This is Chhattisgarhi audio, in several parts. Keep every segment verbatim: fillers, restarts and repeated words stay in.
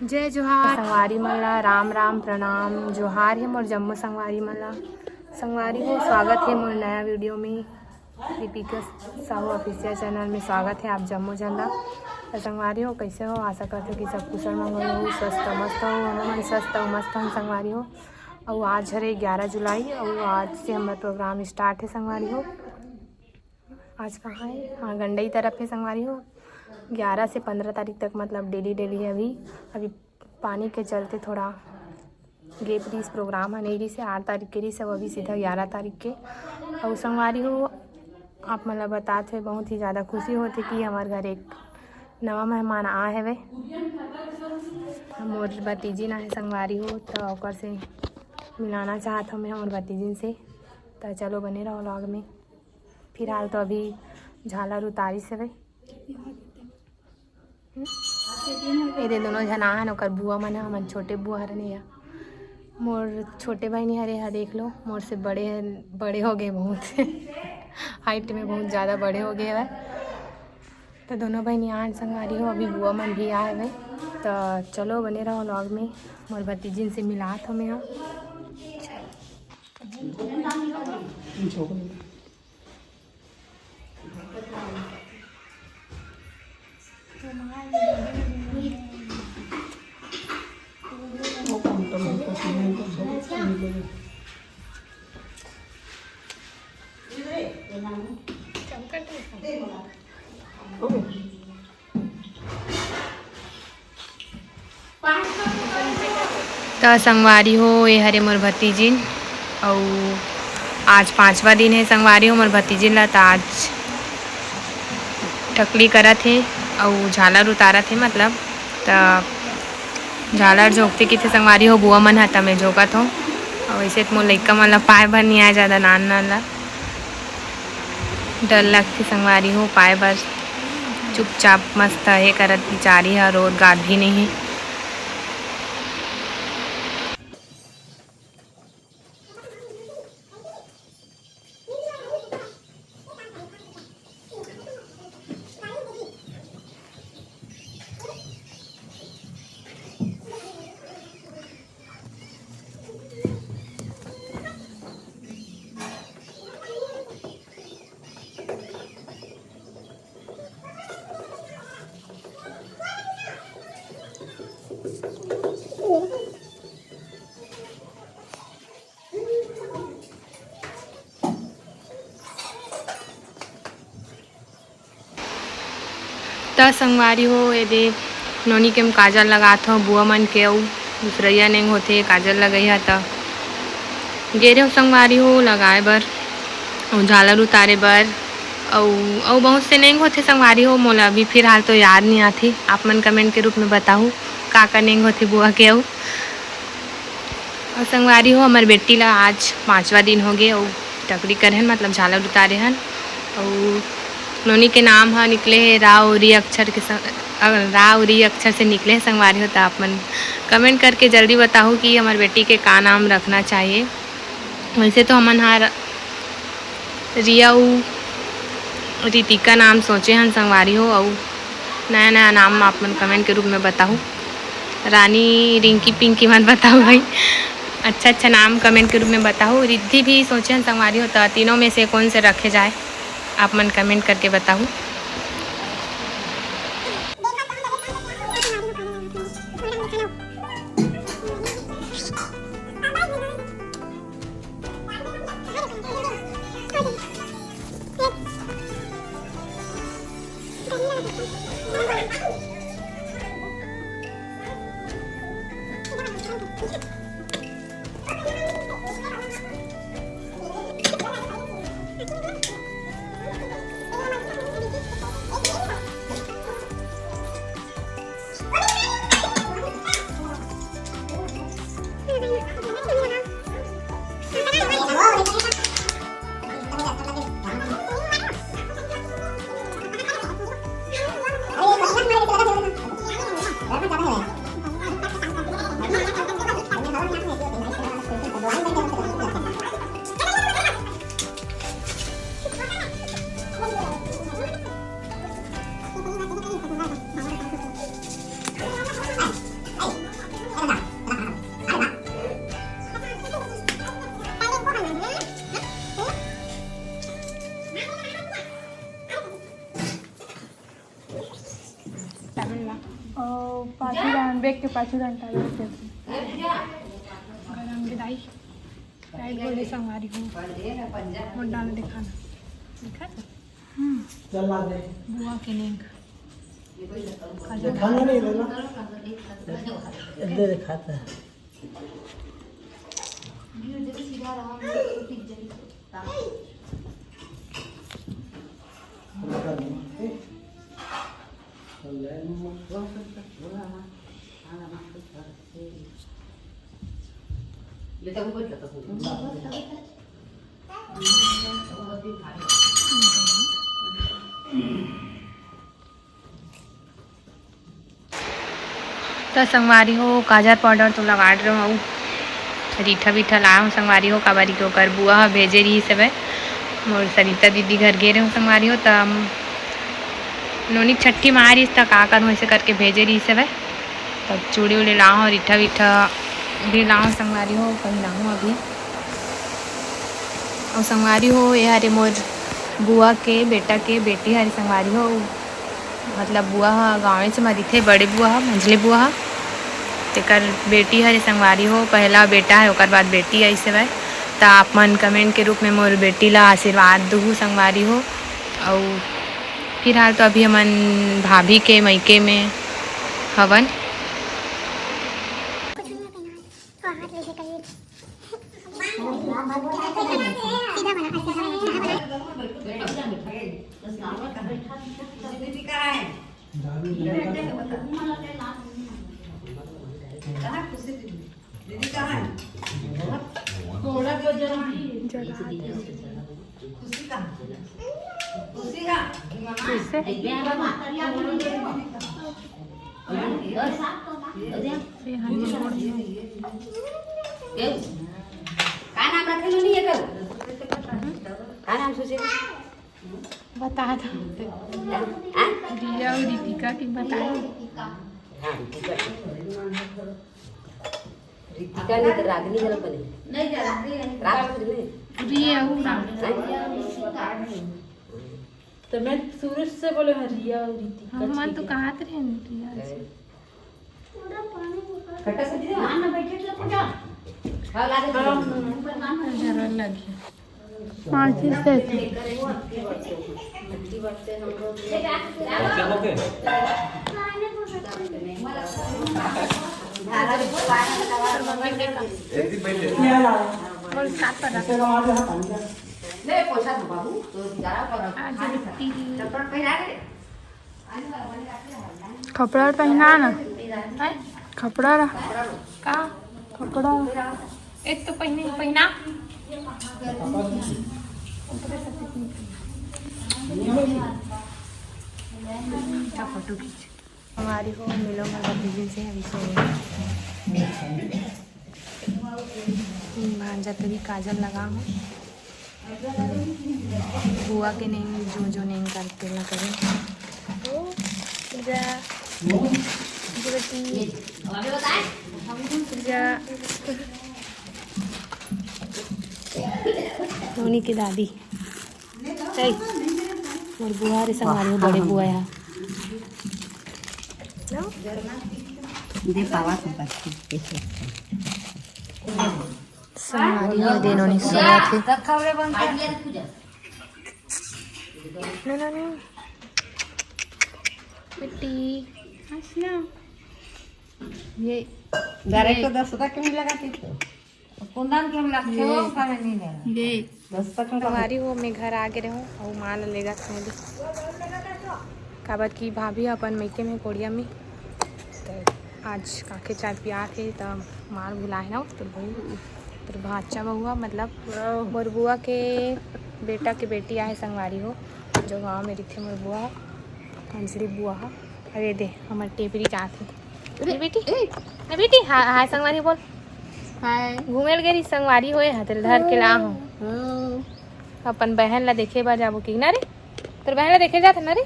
जय जोहार। संगवारी मन ला राम राम, प्रणाम, जोहार हे मोर जम्मो संगवारी मन ला। संगवारी हो, स्वागत हे मोर नया वीडियो में, दीपिका साहू ऑफिशियल चैनल में स्वागत हे आप जम्मो जन ला। तो संगवारी हो, कैसे हो? आशा करत हो कि सब कुशल मंगल हो, स्वस्थ मस्त हो। हमन स्वस्थ हो, मस्त हो संगवारी हो। अउ आज हरे ग्यारह जुलाई, अउ आज से हमर प्रोग्राम स्टार्ट हे संगवारी हो। आज कहाँ है? हाँ, गंडई तरफ है संगवारी हो। ग्यारह से पंद्रह तारीख तक, मतलब डेली डेली है। अभी अभी पानी के चलते थोड़ा gap रहिस, प्रोग्राम ह नहीं रहिस, आठ तारीख के रहिस, अउ अभी सीधा ग्यारह तारीख के। अउ संगवारी हो, आप मन ला बतात हुए बहुत ही ज़्यादा खुशी होथे कि हमर घर एक नवा मेहमान आ हवे। मोर भतीजिन आए संगवारी हो, तो ओकर से मिलाना चाहत हूँ मैं मोर भतीजिन से। तो चलो बने रहो व्लॉग में। फिलहाल तो अभी झालर उतारिस हवे। हम्म? ये दे दोनों झन आहन, ओकर बुआ मन ह, हमन छोटे बुआ हरन या। मोर छोटे बहिनी हरे ह, देख लो, मोर से बड़े, बड़े हो गए बहुत। हाइट में बहुत ज़्यादा बड़े हो गए हवय। तो दोनों बहिनी आहन संगवारी हो, अभी बुआ मन भी आए हवय। तो चलो बने रहो व्लॉग में, मोर भतीजिन से मिलात हो मैं ह। त संगवारी हो, ए हरे मोर भतीजिन, अउ आज पांचवा दिन हे संगवारी हो मोर भतीजिन ला। त आज टकली करत हे अउ झालर उतारत हे, मतलब त झालर झोंकथे किथे संगवारी हो बुआ मन ह, त मैं झोंकत हो। अउ वैसे त मोर लइका मन ला पाए भर नहीं आए, जादा नान नान ला डर लगथे संगवारी हो पाए बर। चुपचाप मस्त हे करत बिचारी ह, रोत गात भी नहीं हे। त संगवारी हो, एदे नोनी के म काजल लगात हो, बुआ मन के अउ दूसरइया नेंग होथे काजल लगई ह। त गे रेहो संगवारी हो लगाए बर, अउ झालर उतारे बर, अउ, अउ बहुत से नेंग होथे संगवारी हो, मोला अभी फिलहाल तो याद नहीं आथे। आप मन कमेंट के रूप में बताहू, का का नेंग होथे बुआ के अउ। अउ संगवारी हो, हमर बेटी ला आज पांचवा दिन होगे अउ टकली करे हन, मतलब झालर उतारे हन। अउ नोनी के नाम ह निकले हे रा अउ री अक्षर के संग, अ, रा अउ री अक्षर से निकले हे संगवारी हो, त आप मन कमेंट करके जल्दी बताहू कि हमर बेटी के का नाम रखना चाहिए। वैसे तो हमन ह रिया अउ रितिका नाम सोचे हन संगवारी हो, अउ नया नया नाम आप मन कमेंट के रूप में बताहू। रानी, रिंकी, पिंकी मत बताहू भाई, अच्छा अच्छा नाम कमेंट के रूप में बताहू। रिद्धि भी सोचे हन संगवारी हो, त तीनों में से कौन से रखे जाए, आप मन कमेंट करके बताहू। पाछू डांड, बैग के पाछू डांड टांग के। गरम के दाई, दाई बोले संगवारी हो, मोर डांड दिखाना, दिखा तो? हम्म। चला दे। बुआ के नेंग। ये खाना नहीं देना। दे दे, खाता है। त संगवारी हो, काजर पाउडर तो लगा डरे हूँ, अउ रीठा बीठा लाए हूँ संगवारी हो, काबर कि ओकर बुआ ह भेजे रहिस हवय, मोर सरिता दीदी घर गे रहे हूँ संगवारी हो, त नोनी छट्ठी मारिस त का करूँ, ऐसे करके भेजे रहिस हवय। तब चूड़ी उड़ी लाहूँ, रीठा वीठा भी लाहूँ संगवारी हो, पहिनाहूँ अभी। अउ संगवारी हो, ये हरे मोर बुआ के बेटा के बेटी हरे संगवारी हो, मतलब बुआ ह गाँवे से मरिथे, बड़े बुआ ह, मंझले बुआ ह, तेकर बेटी हरे संगवारी हो, पहला बेटा है, ओकर बाद बेटी आइस हवय। त आप मन कमेंट के रूप में मोर बेटी ला आशीर्वाद दुहू संगवारी हो। अउ फिलहाल तो अभी हमन भाभी के मइके में हवन। दीदी कहाँ है? खुशी कहाँ? खुशी कहाँ? कैसे? ये हाँ, ये रोड में। का नाम रखे लो नहीं है तो? का नाम सोचे? बता दो। हाँ? रिया और रितिका की बता दो। हाँ, रितिका। रितिका नहीं तो रागनी जरा बने। राग कुछ नहीं। रिया और राग। हाँ? तो मैं शुरू से बोले हूँ रिया और रितिका। हम मन तो कहत रहे हैं रिया से। खट्टा सब्जी दे, हाँ, ना बैठे थे, पूजा। हाँ, ला दे। हाँ, हाँ। जरूर लगी। माचिस दे। और साथ पर रख। ले, पोछा दो बाबू, तो जा पर आज खाली रोटी। चप्पल पहना दे। कपड़ा पहना ना। हैं? कपड़ा रहा। का? कपड़ा। एक तो पहने, पहना। अच्छा, फोटो खींच। हमारी हो मिलो, मैं भतीजी से अभी सो रही हूँ। भांजा तरी काजल लगा हूँ। बुआ के नेंग जो जो नेंग करते ला करे। ओ, जा। जो बेटी। जा। नोनी की दादी। ए, मोर बुआ रे संगवारी हो, बड़े बुआ यहाँ। दे पावा तो बस। संगवारी हो, दे नोनी सुनत हे। ना, ना, ना। बेटी, हंस ना। ये डायरेक्ट तो दस तक के मिलेगा कि तो? कुंदन के हम लक्ष्य हो, ये। खाने नहीं लेना। ये। दस तक में संगवारी हो, मैं घर आ गे रहूं अउ मां ला लेगत नहीं ली। काबर कि भाभी अपन मइके में कोड़िया में, तो आज काके चाय पियात हे, त मार भुलाए ना, तोर बहू, तोर भांचा बहुआ, मतलब मोर बुआ के बेटा के बेटी आहे संगवारी हो, जो गांव में रहिथे मोर बुआ, अंजलि बुआ ह। अरे दे, हमर टेपरी जात हे। अरे, ए बेटी, ए। ए बेटी, हाय, हाय संगवारी बोल। हाय। घूमे ल गे रही संगवारी होए ह, तेल धर के ला हो। हाँ। अपन बहन ला देखे बर जाबो कि ना रे? तोर बहन ला देखे जात हे ना रे?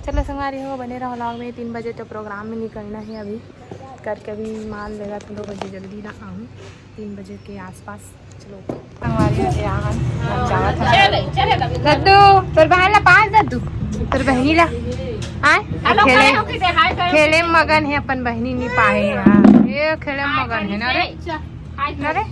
चलो संगवारी हो, बने रहो vlog में। तीन बजे तो प्रोग्राम में निकलना है अभी, करके अभी माल लेगा तो दो बजे जल्दी ना आऊँ, तीन बजे के आसपास। चलो संगवारी हो, जावत हे। दद्दू, तोर बहन ला पास दद्दू, तोर बहनी ला। आय? खेले, खेले में मगन हे, अपन बहिनी नी पाए हे। हाँ, ये खेले में मगन हे ना रे। ना रे?